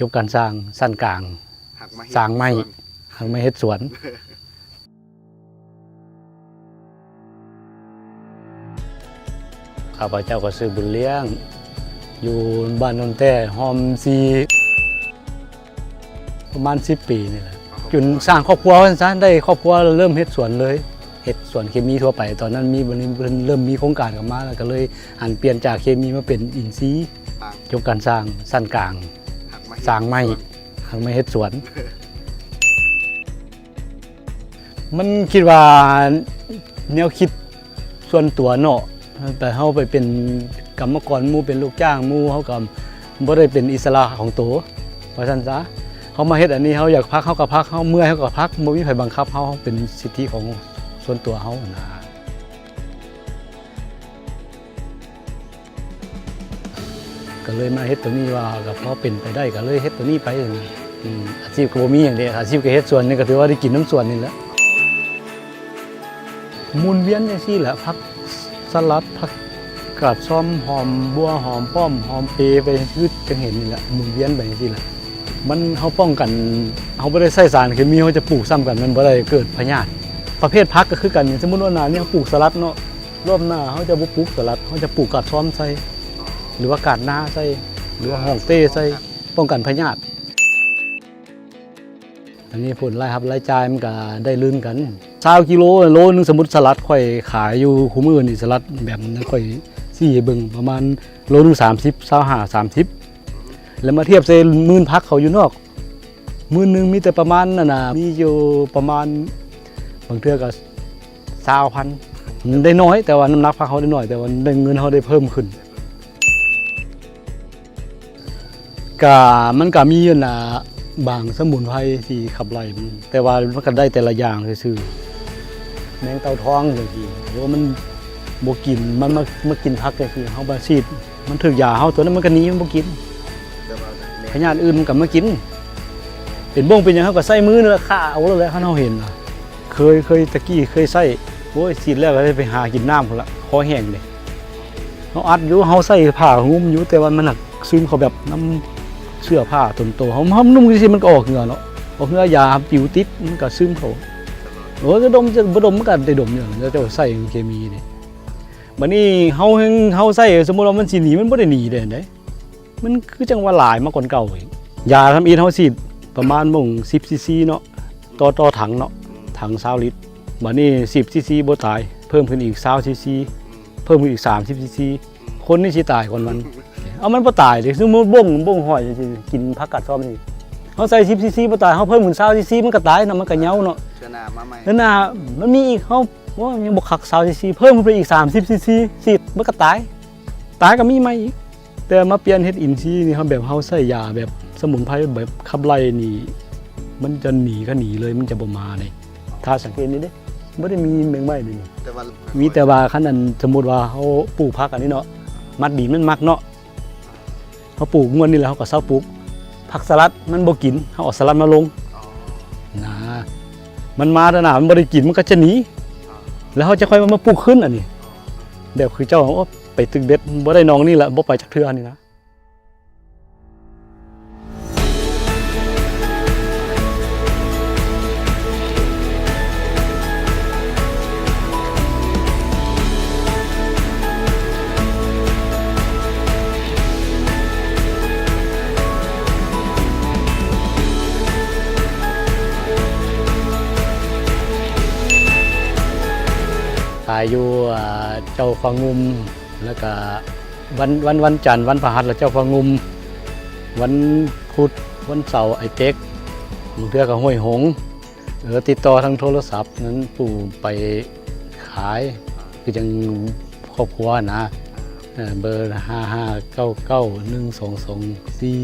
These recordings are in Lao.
ຈົບການຊ່າງຊັ້ນກາງ ຊ່າງໄມ້ ຮັກມາເຮັດສວນ ຂ້າພະເຈົ້າກໍຊື່ບຸນລ້ຽງ ຢູ່ບ້ານໂນນແຕ້ ຮ່ອມສີ່ ປະມານສິບປີນີ້ແຫຼະ ຈົນສ້າງຄອບຄົວວ່າຊັ້ນຊະ ໄດ້ຄອບຄົວເລີ່ມເຮັດສວນເລີຍ ເຮັດສວນເຄມີທົ່ວໄປ ຕອນນັ້ນມີ ບັດນີ້ເພິ່ນເລີ່ມມີໂຄງການເຂົ້າມາ ແລ້ວກໍເລີຍຫັນປ່ຽນຈາກເຄມີມາເປັນອິນຊີ ຈົບການຊ່າງຊັ້ນກາງ ສ້າງໄມ້ ຫັ້ນມາເຮັດສວນ ມັນຄິດວ່າແນວຄິດສ່ວນຕົວເນາະ ແຕ່ເຮົາໄປເປັນກຳມະກອນໝູ່ ເປັນລູກຈ້າງໝູ່ ເຮົາກໍບໍ່ໄດ້ເປັນອິດສະຫຼະຂອງໂຕ ວ່າຊັ້ນຊະ ເຮົາມາເຮັດອັນນີ້ ເຮົາຢາກພັກເຮົາກໍພັກ ເຮົາເມື່ອຍເຮົາກໍພັກ ບໍ່ມີໃຜບັງຄັບເຮົາ ເປັນສິດທິຂອງສ່ວນຕົວເຮົາຫັ້ນນະ. ກໍເລີຍມາເຮັດໂຕນີ້ວ່າກໍພໍເປັນໄປໄດ້ ກໍເລີຍເຮັດໂຕນີ້ໄປ ອາຊີບກໍບໍ່ມີຫຍັງເດ້ ອາຊີບກໍເຮັດສວນນີ້ ກໍຖືວ່າໄດ້ກິນນຳສວນນີ້ແຫຼະ ໝູນວຽນຈັ່ງຊີ້ແຫຼະ ຜັກສະຫຼັດ ຜັກກາດຊອມ ຫອມບົ່ວ ຫອມປ້ອມ ຫອມເປ ໄປຄືຈັ່ງເຫັນນີ້ແຫຼະ ໝູນວຽນໄປຈັ່ງຊີ້ແຫຼະ ມັນ ເຮົາປ້ອງກັນ ເຮົາບໍ່ໄດ້ໃຊ້ສານເຄມີ ເຮົາຈະປູກຊ້ຳກັນ ມັນບໍ່ໄດ້ເກີດພະຍາດ ປະເພດຜັກກໍຄືກັນ ສົມມຸດວ່າໜ້ານີ້ເຮົາປູກສະຫຼັດເນາະ ລອບໜ້າເຮົາຈະບໍ່ປູກສະຫຼັດ ເຮົາຈະປູກກາດຊອມໃສ່ ຫຼືວ່າກາດນາໃສ່ ຫຼືວ່າຫອງເຕ້ໃສ່ ປ້ອງກັນພະຍາດ ອັນນີ້ຜົນລາຍຮັບລາຍຈ່າຍມັນກະໄດ້ລື່ນກັນ ຊາວກິໂລ ໂລໜຶ່ງ ສົມມຸດສະຫຼັດຂ້ອຍຂາຍຢູ່ ຄູ່ມື້ນີ້ສະຫຼັດແບບນັ້ນ ຂ້ອຍຊີ້ໃຫ້ເບິ່ງ ປະມານໂລໜຶ່ງສາມສິບ ຊາວຫ້າ ສາມສິບ ແລ້ວມາທຽບໃສ່ໝື່ນຜັກເຂົາຢູ່ນອກ ໝື່ນໜຶ່ງມີແຕ່ປະມານນັ້ນນະ ມີຢູ່ປະມານ ບາງເທື່ອກໍຊາວພັນ ໄດ້ໜ້ອຍ ແຕ່ວ່ານ້ຳໜັກຜັກເຮົາໄດ້ໜ້ອຍ ແຕ່ວ່າໄດ້ເງິນເຮົາໄດ້ເພີ່ມຂຶ້ນ ກະ ມັນກະມີຫັ້ນນະ ບາງສະໝຸນໄພທີ່ຂັບໄລ່ມັນ ແຕ່ວ່າມັນກະໄດ້ແຕ່ລະຢ່າງຊື່ໆ ແມງເຕົ່າທອງຈັ່ງຊີ້ ໂອ້ ມັນບໍ່ກິນ ມັນມາ ມາກິນຜັກຈັ່ງຊີ້ ເຮົາມາສີດ ມັນຖືກຢາເຮົາ ໂຕນັ້ນມັນກະໜີ ມັນບໍ່ກິນ ພະຍາດອື່ນມັນກະມາກິນ ເປັນບົ້ງເປັນຫຍັງ ເຮົາກະໃຊ້ມືນີ້ແຫຼະ ຂ້າເອົາໂລດແຫຼະ ຄັນເຮົາເຫັນນະ ເຄີຍ ເຄີຍ ແຕ່ກີ້ເຄີຍໃຊ້ ໂອ້ຍ ສີດແລ້ວກະໄດ້ໄປຫາກິນນ້ຳພຸ້ນລະ ຄໍແຫ້ງເດ້ ເຮົາອັດຢູ່ ເຮົາໃສ່ຜ້າຫຸ້ມຢູ່ ແຕ່ວ່າມັນຫາກຊຶມເຂົ້າແບບນຳເສື້ອຜ້າຕົນໂຕ ເຮົາ ເຮົານຸ່ງຈັ່ງຊີ້ມັນກໍອອກເຫື່ອເນາະ ອອກເຫື່ອ ຢາປິວຕິດ ມັນກະຊຶມເຂົ້າ ໂອ້ຍ ດມ ບໍ່ດົມມັນກະໄດ້ດົມຢູ່ ເຂົາເຈົ້າໃສ່ເຄມີເດ້ ບາດນີ້ເຮົາ ເຮົາໃຊ້ ສົມມຸດວ່າມັນຊິໜີ ມັນບໍ່ໄດ້ໜີເດ້ ມັນຄືຈັ່ງວ່າຫຼາຍມາກວ່າເກົ່າອີກ ຢາທຳອິດເຮົາສີດປະມານໝ່ອງສິບຊີຊີເນາະ ຕໍ່ ຕໍ່ຖັງເນາະ ຖັງຊາວລິດ ບາດນີ້ສິບຊີຊີບໍ່ຕາຍ ເພີ່ມຂຶ້ນອີກຊາວຊີຊີ ເພີ່ມຂຶ້ນອີກສາມສິບຊີຊີ ຄົນນີ້ຊິຕາຍກ່ອນມັນ ເອົາ ມັນບໍ່ຕາຍເດ້ ສົມມຸດບົ້ງ ບົ້ງຫ້ອຍຈັ່ງຊີ້ ກິນຜັກກາດຊອມນີ້ ເຮົາໃສ່ສິບຊີຊີບໍ່ຕາຍ ເຮົາເພີ່ມຂຶ້ນຊາວຊີຊີ ມັນກໍຕາຍນະ ມັນກໍເຫຍົາເນາະ ເທື່ອໜ້າມາໃໝ່ ເທື່ອໜ້າມັນມີອີກ ເຮົາ ໂອ້ຍ ຍັງບໍ່ຄັກຊາວຊີຊີ ເພີ່ມຂຶ້ນໄປອີກສາມສິບຊີຊີ ສີດ ມັນກໍຕາຍ ຕາຍກໍມີໃໝ່ອີກ ແຕ່ມາປ່ຽນເຮັດອິນຊີນີ້ ເຮົາແບບເຮົາໃຊ້ຢາແບບສະໝຸນໄພແບບຂັບໄລ່ນີ້ ມັນຈະໜີ ກະໜີເລີຍ ມັນຈະບໍ່ມາເດ້ ຖ້າສັງເກດນີ້ເດ້ ບໍ່ໄດ້ມີແມງໄມ້ເດ້ນີ້ ມີແຕ່ວ່າຄັນອັນ ສົມມຸດວ່າເຮົາປູກຜັກອັນນີ້ເນາະ ມັດດີມັນມັກເນາະ ເຮົາປູກງວດນີ້ແລ້ວເຮົາກໍເຊົາປູກ ຜັກສະຫຼັດມັນບໍ່ກິນ ເຮົາເອົາສະຫຼັດມາລົງ ນະ ມັນມາແຕ່ໜ້າ ມັນບໍ່ໄດ້ກິນ ມັນກໍຈະໜີ ແລ້ວເຮົາຈະຄ່ອຍມາ ມາປູກຄືນອັນນີ້ ແບບຄືເຈົ້າ ໂອ້ ໄປຕຶກເບັດ ບໍ່ໄດ້ໜອງນີ້ລະ ບໍ່ໄປຈັກເທື່ອນີ້ນະ. ຂາຍຢູ່ ອ່າ ເຈົ້າຟ້າງຸ່ມ ແລ້ວກະ ວັນ ວັນ ວັນຈັນ ວັນພະຫັດລະເຈົ້າຟ້າງຸ່ມ ວັນພຸດ ວັນເສົາໄອເຕັກ ບາງເທື່ອກໍຫ້ວຍຫົງ ເອີ ຕິດຕໍ່ທາງໂທລະສັບນັ້ນ ຜູ້ໄປຂາຍ ຄືຈັ່ງຄອບຄົວນະ ເອີ ເບີຫ້າຫ້າເກົ້າເກົ້າໜຶ່ງສອງສອງສີ່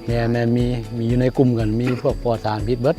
ແມ່ນໆ ມີ ມີຢູ່ໃນກຸ່ມກັນ ມີພວກປອດສານພິດເບິດ.